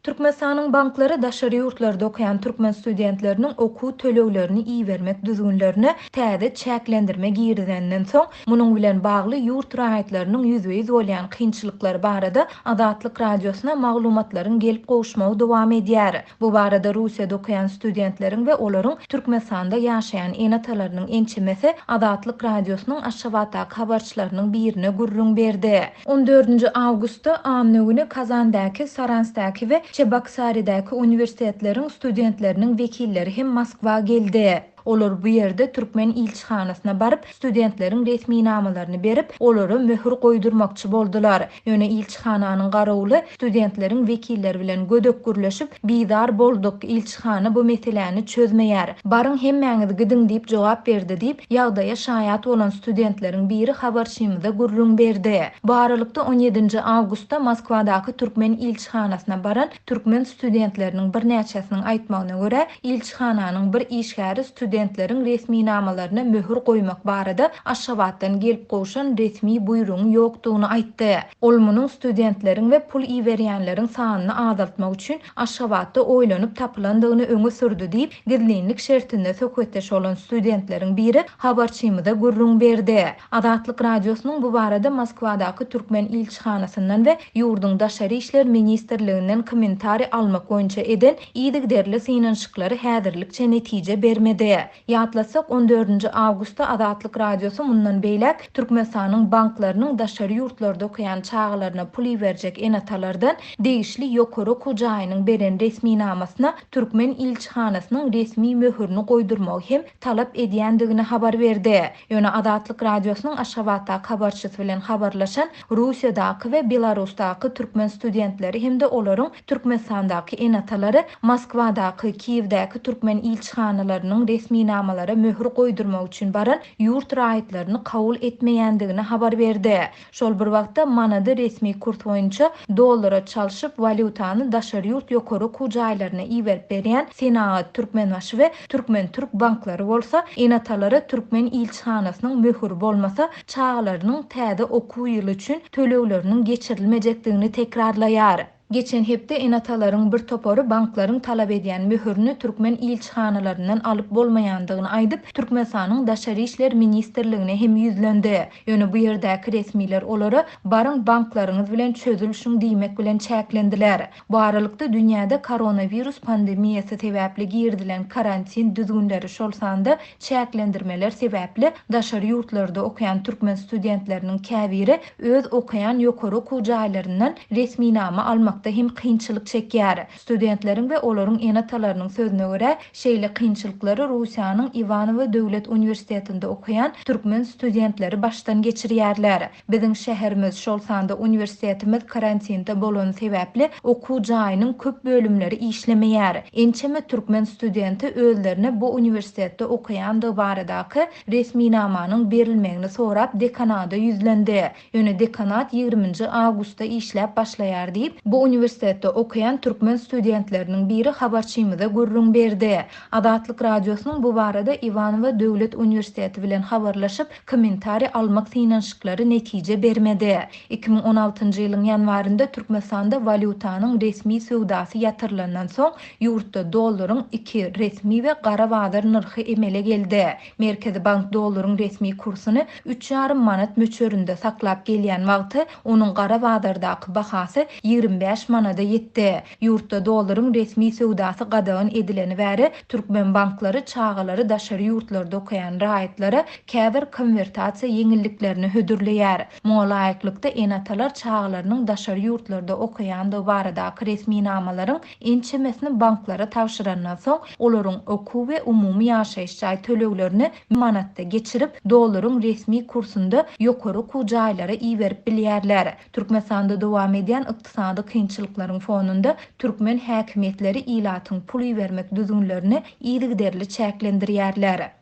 Türkmenistanyň banklary daşary ýurtlarda okaýan türkmen studentleriniň okuw töleglerini ibermek düzgünlerine täze çäklendirme girizenden soň, munuň bilen bagly ýurt raýatlarynyň ýüzbe-ýüz bolýan kynçylyklary barada Azatlyk Radiosyna maglumatlaryň gelip gowuşmagy dowam edýär. Bu barada Russiýada okaýan studentleriň we olaryň Türkmenistanda ýaşaýan ene-atalarynyň ençemesi Azatlyk Radiosynyň Aşgabatdaky habarçylarynyň birine gürrüň berdi. On dördünji awgustda, anna güni Kazandäki, Saranskdaky we Çeboksaridäki uniwersitetleriň studentleriniň wekilleri hem Moskwa geldi. Olar bu ýerde türkmen ilçihanasyna baryp, studentleriň resminamalaryny berip, olara möhür goýdurmakçy boldular. Ýöne ilçihananyň garawuly studentleriň wekilleri bilen gödek gürleşip, Bizar bolduk, ilçihana bu meseläni çözmeýär. Baryň hemmäňiz gidiň diýip jogap berdi diýip, ýagdaýa şaýat bolan studentleriň biri habarçymyza gürrüň berdi. Bu aralykda, on ýedinji awgustda Moskwadaky türkmen ilçihanasyna baran türkmen studentleriniň birnäçesiniň aýtmagyna görä, ilçihananyň bir işgäri studentleriň resminamalaryna möhür goýmak barada Aşgabatdan gelip gowşan resmi buýrugyň ýokdugyny aýtdy. Ol munuň studentleriň we pul iberýänleriň sanyny azaltmak üçin Aşgabatda oýlanyp tapylandygyny öňe sürdi diýip, gizlinlik şertinde söhbetdeş bolan studentleriň biri habarçymyza gürrüň berdi. Azatlyk Radiosynyň bu barada Moskwadaky türkmen ilçihanasyndan we ýurduň Daşary işler ministrliginden kommentariý almak boýunça eden yzygiderli synanyşyklary häzirlikçe netije bermedi. Ýatlatsak, on dördünji awgustda Azatlyk Radiosy mundan beýläk Türkmenistanyň banklarynyň daşary ýurtlarda okaýan çagalaryna pul iberjek ene-atalardan degişli ýokary okuw jaýynyň beren resminamasyna türkmen ilçihanasynyň resmi möhürini goýdurmagy hem talap edýändigini habar berdi. Ýöne Azatlyk Radiosynyň Aşgabatdaky habarçysy bilen habarlaşan Russiýadaky we Belarusdaky türkmen studentleri hem-de olaryň Türkmenistandaky ene-atalary Moskwadaky, Kiýewdäki türkmen ilçihanalarynyň resminamalara möhür goýdurmak üçin baran ýurt raýatlaryny kabul etmeýändigini habar berdi. Şol bir wagtda, manady resmi kurs boýunça dollara çalşyp, walýutany daşary ýurt ýokary okuw jaýlaryna iberip berýän Senagat, Türkmenbaşy we Türkmen-türk banklary bolsa, ene-atalara türkmen ilçihanasynyň möhüri bolmasa, çagalarynyň täze okuw ýyly üçin tölegleriniň geçirilmejekdigini tekrarlaýar. Geçen hepde ene-atalaryň bir topary banklaryň talap edýän möhürini türkmen ilçihanalaryndan alyp bolmaýandygyny aýdyp, Türkmenistanyň Daşary işler ministrligine hem ýüzlendi. Ýöne bu ýerdäki resmiler olara baryň banklaryňyz bilen çözülişiň diýmek bilen çäklendiler. Bu aralykda dünýäde koronawirus pandemiýasy sebäpli girizilen karantin düzgünleri şol sanda çäklendirmeler sebäpli daşary ýurtlarda okaýan türkmen studentleriniň käbiri öz okaýan ýokary okuw jaýlaryndan resminama almakda hem kynçylyk çekýär. Studentleriň we olaryň ene-atalarynyň sözüne görä, şeýle kynçylyklary Russiýanyň Iwanowo döwlet uniwersitetinde okaýan türkmen studentleri başdan geçirýärler. Biziň şäherimiz, şol sanda uniwersitetimiz karantinde bolany sebäpli okuw jaýynyň köp bölümleri işlemeýär. Ençeme türkmen studenti özlerine bu uniwersitetde okaýandygy baradaky resminamanyň berilmegini sorap dekanada ýüzlendi. Ýöne dekanat ýigriminji awgustda işläp başlaýar diýip, bu uniwersitetde okaýan türkmen studentleriniň biri habarçymyza gürrüň berdi. Azatlyk Radiosynyň bu barada Iwanowo döwlet uniwersiteti bilen habarlaşyp, kommentariý almak synanyşyklary netije bermedi. 2016-njy ýylyň ýanwarynda Türkmenistanda walýutanyň resmi söwdasy ýatyrylandan soň, ýurtda dollaryň iki, resmi we gara bazar nyrhy emele geldi. Merkezi bank dollaryň resmi kursuny üç ýarym manat möçberinde saklap gelýän wagty, onuň gara bazardaky bahasy 25 manada ýetdi. Ýurtda dollaryň resmi söwdasy gadagan edileni bäri, türkmen banklary çagalary daşary ýurtlarda okaýan raýatlara käbir konwertasiýa ýeňilliklerini hödürleýär. Muňa laýyklykda, ene-atalar çagalarynyň daşary ýurtlarda okaýandygy baradaky resminamalaryň ençemesini banklara tabşyrandan soň, olaryň okuw we umumy ýaşaýyş jaý töleglerini manatda geçirip, dollaryň resmi kursunda ýokary okuw jaýlara iberip bilýärler. Türkmenistanda dowam edýän ykdysady kynçylyklaryň fonunda türkmen häkimiýetleri ilatyň pul ibermek düzgünlerini yzygiderli çäklendirýärler.